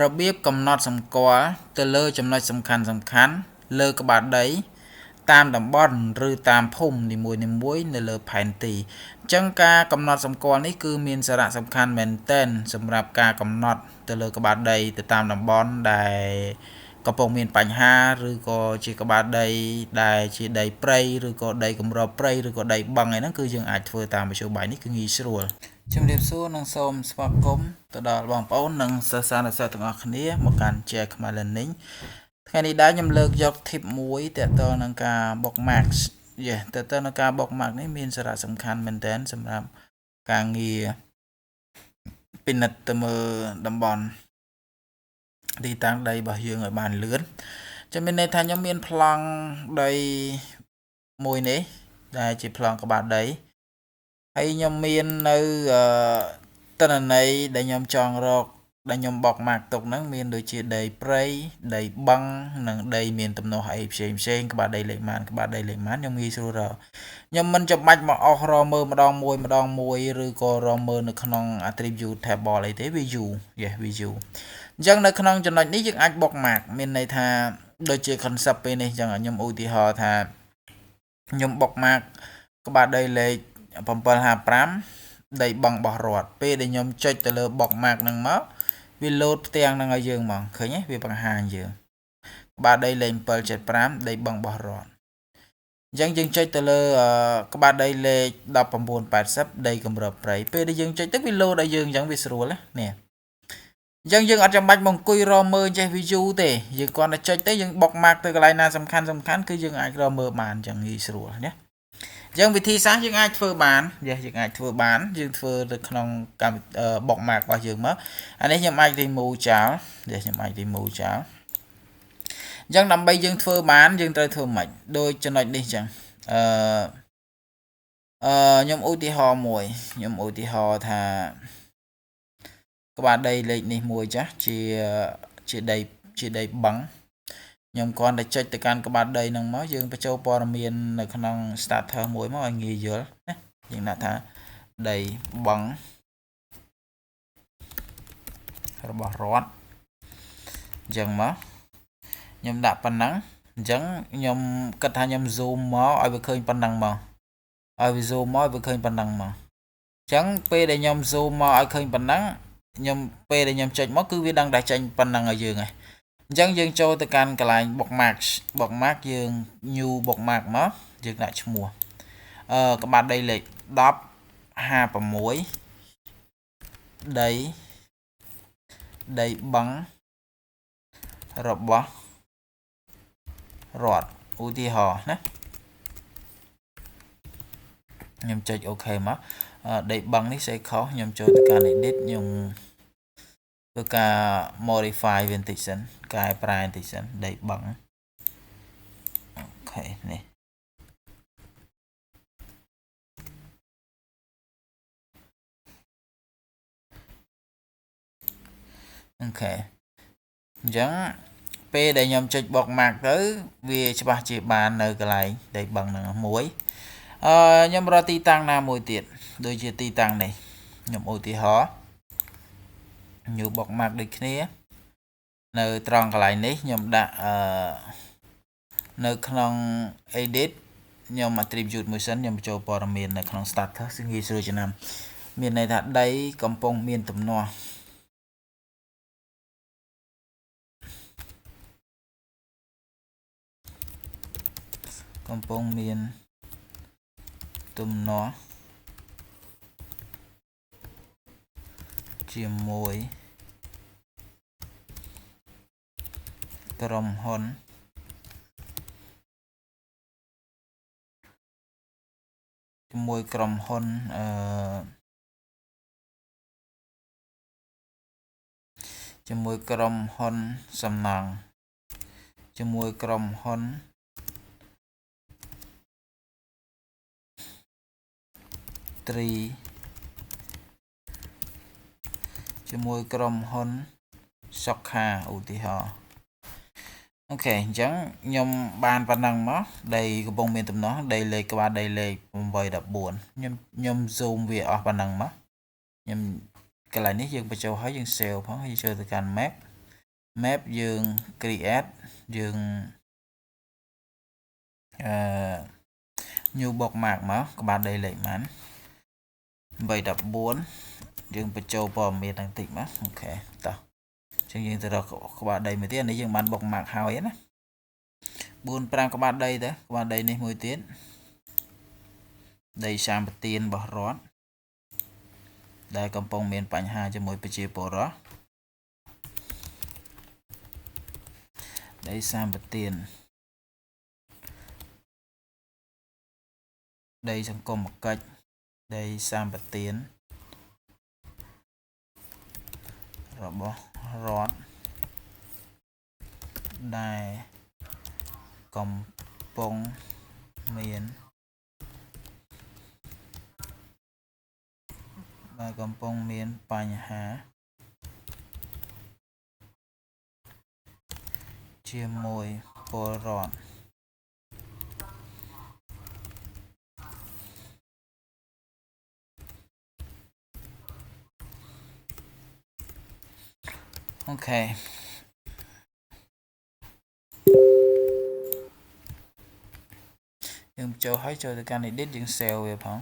របៀបកំណត់សម្គាល់ទៅលើចំណុចសំខាន់សំខាន់លើក្បាលដីតាមតំបន់ឬតាមភូមិនីមួយៗនៅលើផែនទីអញ្ចឹងការកំណត់សម្គាល់នេះគឺមានសារៈសំខាន់មែនទែនសម្រាប់ការកំណត់ទៅលើក្បាលដីទៅតាមតំបន់ដែលកំពុងមានបញ្ហាឬក៏ជាក្បាលដីដែលជាដីព្រៃឬក៏ដីគម្របព្រៃឬក៏ដីបឹងអីហ្នឹងគឺយើងអាចធ្វើតាមមធ្យោបាយនេះគឺងាយស្រួលជំរាបសួរនិងសូមស្វាគមន៍ទៅដល់បងប្អូននិងសិស្សានុសិស្សទាំងអស់គ្នាមកកាន់ Share ខ្មែរ Learning ថ្ងៃនេះដែរខ្ញុំលើកយក tip មួយទាក់ទងនឹងការ bookmark យេទាក់ទងនឹងការ bookmark នេះមានសារៈសំខាន់មែនទែនសម្រាប់ការងារពិនិត្យទៅមើលតំបន់ទីតាំងដីរបស់យើងឲ្យបានលឿនចាំមានន័យថាខ្ញុំមានប្លង់ដីមួយនេះដែលជាប្លង់ក្បាលដីហើយខ្ញុំមាននៅទិន្នន័យដែលខ្ញុំចង់រកដែលខ្ញុំ bookmark ទុកហ្នឹងមានដូចជាដីព្រៃដីបឹងនិងដីមានទំនាស់អីផ្សេងផ្សេងក្បាលដីលេខម៉ានក្បាលដីលេខម៉ានខ្ញុំងាយស្រួលរកខ្ញុំមិនចាំបាច់មកអស់រមើលម្ដងមួយម្ដងមួយឬក៏រមើលនៅក្នុង attribute table អីទេវាយូរ yes វាយូរអញ្ចឹងនៅក្នុងចំណុចនេះយើងអាច bookmark មានន័យថាដូចជា concept ពេលនេះអញ្ចឹងខ្ញុំឧទាហរណ៍ថាខ្ញុំ bookmark ក្បាលដីលេខ755ដីបឹងបោះរដ្ឋពេលដែលខ្ញុំចុចទៅលើ bookmark ហ្នឹងមកវាលោតផ្ទាំងហ្នឹងឲ្យយើងហ្មងឃើញទេវាបង្ហាញយើងក្បាលដីលេខ775ដីបឹងបោះរដ្ឋអញ្ចឹងយើងចុចទៅលើក្បាលដីលេខ1980ដីគម្របព្រៃពេលដែលយើងចុចទៅវាលោតឲ្យយើងអញ្ចឹងវាស្រួលណានេះអញ្ចឹងយើងអត់ចាំបាច់មកអង្គុយរមើលចេះ view ទេយើងគ្រាន់តែចុចទៅយើង bookmark ទៅកន្លែងណាសំខាន់សំខាន់គឺយើងអាចរមើលបានអញ្ចឹងងាយស្រួលណាអញ្ចឹងវិធីសាស្ត្រយើងអាចធ្វើបានយើងអាចធ្វើបានយើងធ្វើនៅក្នុងកម្ម bookmark របស់យើងមកអានេះខ្ញុំអាច remove ចោលខ្ញុំអាច remove ចោលអញ្ចឹងដើម្បីយើងធ្វើបានយើងត្រូវធ្វើម៉េចដូចចំណុចនេះអញ្ចឹងខ្ញុំឧទាហរណ៍មួយខ្ញុំឧទាហរណ៍ថាក្បាលដីលេខនេះមួយចាស់ជាដីបឹងខ្ញុំគ្រាន់តែចុចទៅកាន់ក្បាលដីហ្នឹងមកយើងបញ្ចូលព័ត៌មាននៅក្នុង starter មួយមកឲ្យងាយយល់ណាយើងដាក់ថាដីបឹងរបស់រដ្ឋអញ្ចឹងមកខ្ញុំដាក់ប៉ុណ្ណឹងអញ្ចឹងខ្ញុំគិតថាខ្ញុំ zoom មកឲ្យវាឃើញប៉ុណ្ណឹងមកឲ្យវា zoom មកឲ្យវាឃើញប៉ុណ្ណឹងមកអញ្ចឹងពេលដែលខ្ញុំ zoom មកឲ្យឃើញប៉ុណ្ណឹងខ្ញុំពេលដែលខ្ញុំចុចមកគឺវាដឹងតែចេញប៉ុណ្ណឹងឲ្យយើងហើយអញ្ចឹងយើងចូលទៅកាន់កន្លែង bookmark bookmark យើង new bookmark មកយើងដាក់ឈ្មោះក្បាលដីលេខ1056ដីបឹងរបស់រដ្ឋឧទាហរណ៍ណាខ្ញុំចុច OK មកដីបឹងនេះស្អីខុសខ្ញុំចូលទៅកាន់ edit ខ្ញុំធ្វើការ modify វាបន្តិចសិនកែប្រែបន្តិចសិនដីបឹង OK នេះ OK អញ្ចឹងពេលដែលខ្ញុំចុច bookmark ទៅវាច្បាស់ជាបាននៅកន្លែងដីបឹងហ្នឹងមួយខ្ញុំរកទីតាំងណាមួយទៀតដូចជាទីតាំងនេះខ្ញុំឧទាហរណ៍ new bookmark ដូចគ្នានៅត្រង់កន្លែងនេះខ្ញុំដាក់នៅក្នុង edit ខ្ញុំ attribute មួយសិនខ្ញុំបញ្ចូលព័ត៌មាននៅក្នុង status ងាយស្រួលចំណាំមានន័យថាដីកំពុងមានទំនាស់កំពុងមានទំនាស់ជាមួយក្រុមហ៊ុនជាមួយក្រុមហ៊ុនជាមួយក្រុមហ៊ុនសំណង់ជាមួយក្រុមហ៊ុនត្រីជាមួយក្រុមហ៊ុនសុខាឧទាហរណ៍ OK អញ្ចឹងខ្ញុំបានប៉ុណ្ណឹងមកដីកំពុងមានទំនាស់ដីលេខក្បាលដីលេខ814ខ្ញុំ zoom វាអស់ប៉ុណ្ណឹងមកខ្ញុំកន្លែងនេះយើងបញ្ចូលហើយយើង save ផងហើយចូលទៅកាន់ map map យើង create យើងអឺ new bookmark មកក្បាលដីលេខប៉ុន្មាន814យើងបញ្ចូលព័ត៌មានហ្នឹងតិចមក OK តោះអញ្ចឹងយើងទៅរកក្បាលដីមួយទៀតនេះយើងបាន bookmark ហើយណា4 5ក្បាលដីទៅក្បាលដីនេះមួយទៀតដីសម្បទានរបស់រដ្ឋដែលកំពុងមានបញ្ហាជាមួយប្រជាពលរដ្ឋដីសម្បទានដីសង្គមកិច្ចដីសម្បទានរបស់រដ្ឋដែលកំពុងមានបញ្ហាជាមួយពលរដ្ឋ OK យើងចូលហើយចូលទៅកាន់ edit យើង save វាផង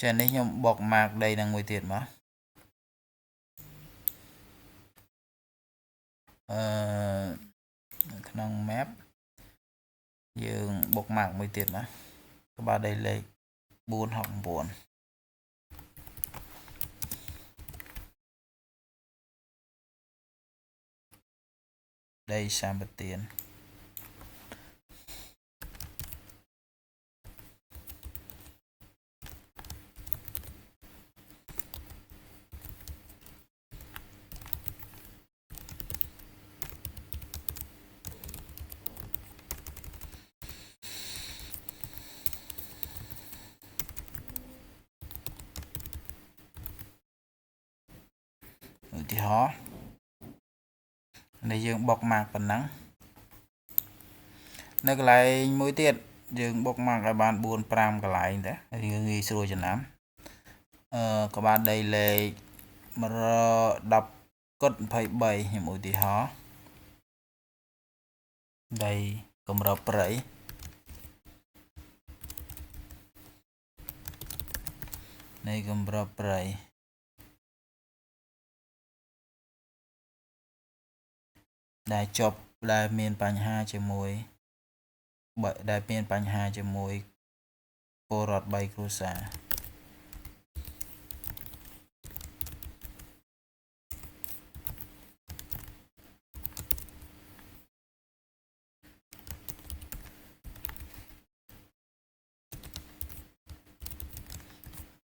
ចានេះខ្ញុំ bookmark ដីនឹងមួយទៀតមកនៅក្នុង map យើង bookmark មួយទៀតណាក្បាលដីលេខ469ដីសម្បទានឧទាហរណ៍នេះយើង bookmark ប៉ុណ្ណឹងនៅកន្លែងមួយទៀតយើង bookmark ឲ្យបាន4 5កន្លែងទៅយើងងាយស្រួលចំណាំក្បាលដីលេខ110គុត23ខ្ញុំឧទាហរណ៍ដីកម្របព្រៃនៃកម្របព្រៃដែលជាប់ដែលមានបញ្ហាជាមួយពលរដ្ឋ3គ្រួសារ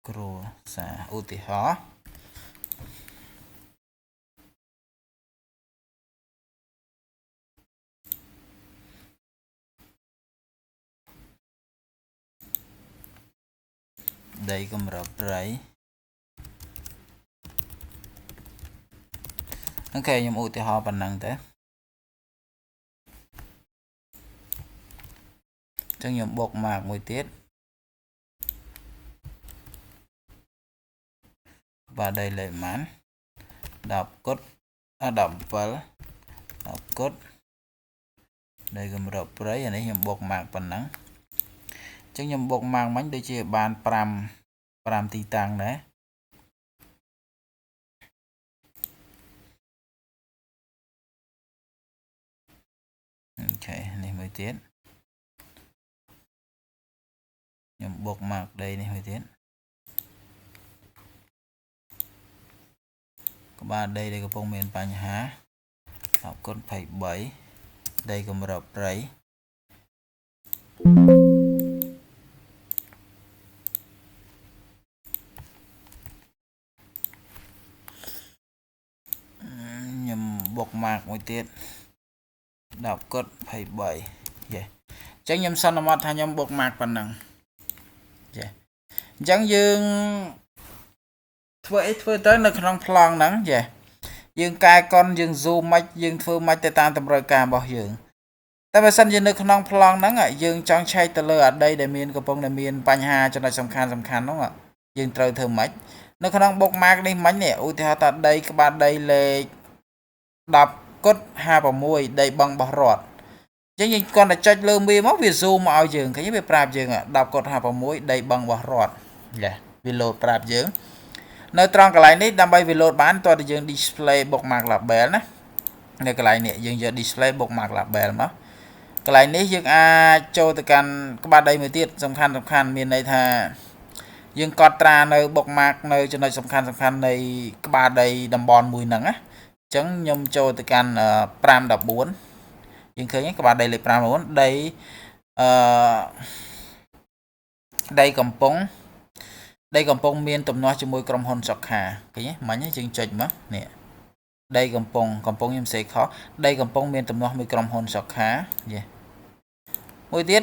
គ្រួសារឧទាហរណ៍ដីកម្របព្រៃ OK ខ្ញុំឧទាហរណ៍ប៉ុណ្ណឹងទេអញ្ចឹងខ្ញុំ bookmark មួយទៀតបាទដីលេខប៉ុន្មាន10គុត17 10គុតដីកម្របព្រៃអានេះខ្ញុំ bookmark ប៉ុណ្ណឹងអញ្ចឹងខ្ញុំ bookmark មិញដូចជាបាន5ទីតាំងដែរ OK នេះមួយទៀតខ្ញុំ bookmark ដីនេះមួយទៀតក្បាលដីដែលកំពុងមានបញ្ហា10គុណ23ដីកម្របព្រៃខ្ញុំ bookmark មួយទៀត10គុត23យេអញ្ចឹងខ្ញុំសន្មតថាខ្ញុំ bookmark ប៉ុណ្ណឹងយេអញ្ចឹងយើងធ្វើអីធ្វើទៅនៅក្នុងប្លង់ហ្នឹងយេយើងកែកុនយើង zoom មិនយើងធ្វើមិនទៅតាមតម្រូវការរបស់យើងតែបើសិនជានៅក្នុងប្លង់ហ្នឹងយើងចង់ឆែកទៅលើអាដីដែលមានកំពុងតែមានបញ្ហាចំណុចសំខាន់ហ្នឹងយើងត្រូវធ្វើម៉េច នៅក្នុង bookmark នេះមិញនេះឧទាហរណ៍ថាដីក្បាលដីលេខ10គុត56ដីបឹងបោះរត់អញ្ចឹងយើងគ្រាន់តែចុចលើវាមកវា zoom មកឲ្យយើងឃើញវាប្រាប់យើង10គុត56ដីបឹងបោះរត់យ៉ាវា load ប្រាប់យើងនៅត្រង់កន្លែងនេះដើម្បីវា load បានតើតើយើង display bookmark label ណានៅកន្លែងនេះយើងយក display bookmark label មកកន្លែងនេះយើងអាចចូលទៅកាន់ក្បាលដីមួយទៀតសំខាន់សំខាន់មានន័យថាយើងកត់ត្រានៅ bookmark នៅចំណុចសំខាន់សំខាន់នៃក្បាលដីតំបន់មួយហ្នឹងណាអញ្ចឹងខ្ញុំចូលទៅកាន់514យើងឃើញក្បាលដីលេខ514ដីអឺដីកំពង់ដីកំពង់មានទំនាស់ជាមួយក្រុមហ៊ុនសុខាឃើញទេមិញយើងចុចមកនេះដីកំពង់កំពង់ខ្ញុំសេខុសដីកំពង់មានទំនាស់មួយក្រុមហ៊ុនសុខាយេមួយទៀត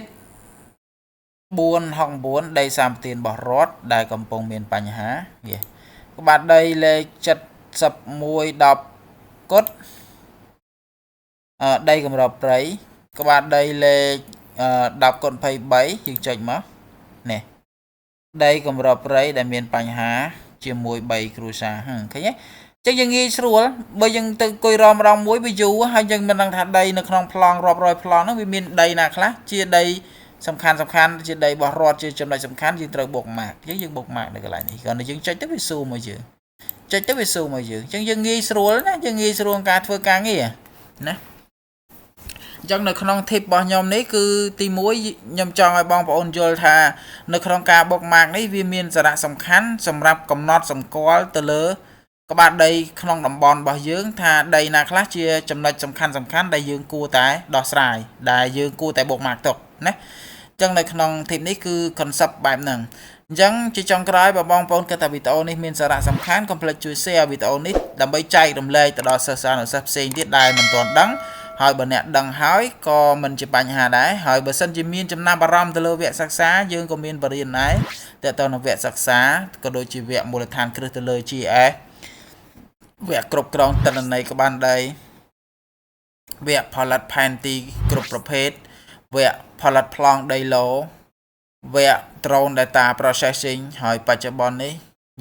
469ដីសម្បទានរបស់រដ្ឋដែលកំពុងមានបញ្ហាយេក្បាលដីលេខ71 10គុតដីកម្របព្រៃក្បាលដីលេខ10គុត23យើងចុចមកនេះដីកម្របព្រៃដែលមានបញ្ហាជាមួយ3គ្រួសារឃើញទេចឹងយើងងាយស្រួលបើយើងទៅអង្គុយរកម្ដងមួយវាយូរហើយយើងមិនដឹងថាដីនៅក្នុងប្លង់រាប់រយប្លង់ហ្នឹងវាមានដីណាខ្លះជាដីសំខាន់សំខាន់ជាដីរបស់រដ្ឋជាចំណុចសំខាន់យើងត្រូវ bookmark អញ្ចឹងយើង bookmark នៅកន្លែងនេះគ្រាន់តែយើងចុចទៅវាស៊ូមកយើងចុចទៅវាស៊ូមកយើងអញ្ចឹងយើងងាយស្រួលណាយើងងាយស្រួលក្នុងការធ្វើការងារណាអញ្ចឹងនៅក្នុង tip របស់ខ្ញុំនេះគឺទី1ខ្ញុំចង់ឲ្យបងប្អូនយល់ថានៅក្នុងការ bookmark នេះវាមានសារៈសំខាន់សម្រាប់កំណត់សម្គាល់ទៅលើក្បាលដីក្នុងតំបន់របស់យើងថាដីណាខ្លះជាចំណុចសំខាន់សំខាន់ដែលយើងគួរតែដោះស្រាយដែលយើងគួរតែ bookmark ទុកណាអញ្ចឹងនៅក្នុង tip នេះគឺ concept បែបហ្នឹងអញ្ចឹងជាចុងក្រោយបើបងប្អូនគិតថាវីដេអូនេះមានសារៈសំខាន់កុំភ្លេចជួយ share វីដេអូនេះដើម្បីចែករំលែកទៅដល់សិស្សានុសិស្សផ្សេងទៀតដែលមិនទាន់ដឹងហើយបើអ្នកដឹងហើយក៏មិនជាបញ្ហាដែរហើយបើសិនជាមានចំណាប់អារម្មណ៍ទៅលើវគ្គសិក្សាយើងក៏មានបរិញ្ញាដែរតើតើនៅវគ្គសិក្សាក៏ដូចជាវគ្គមូលដ្ឋានគ្រឹះទៅលើ GIS វគ្គគ្រប់គ្រងទិន្នន័យក្បានដីវគ្គផលិតផែនទីគ្រប់ប្រភេទវគ្គផលិតប្លង់ដីឡូវគ្គ drone data processing ហើយបច្ចុប្បន្ននេះ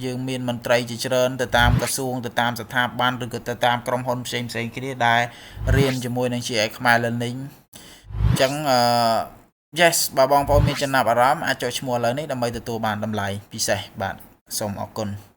យើងមានមន្ត្រីជាច្រើនទៅតាមក្រសួងទៅតាមស្ថាប័នឬក៏ទៅតាមក្រុមហ៊ុនផ្សេងផ្សេងគ្នាដែលរៀនជាមួយនឹង GIS ខ្មែរ Learning អញ្ចឹងអឺ yes បើបងប្អូនមានចំណាប់អារម្មណ៍អាចចុះឈ្មោះឥឡូវនេះដើម្បីទទួលបានតម្លៃពិសេសបាទសូមអរគុណ។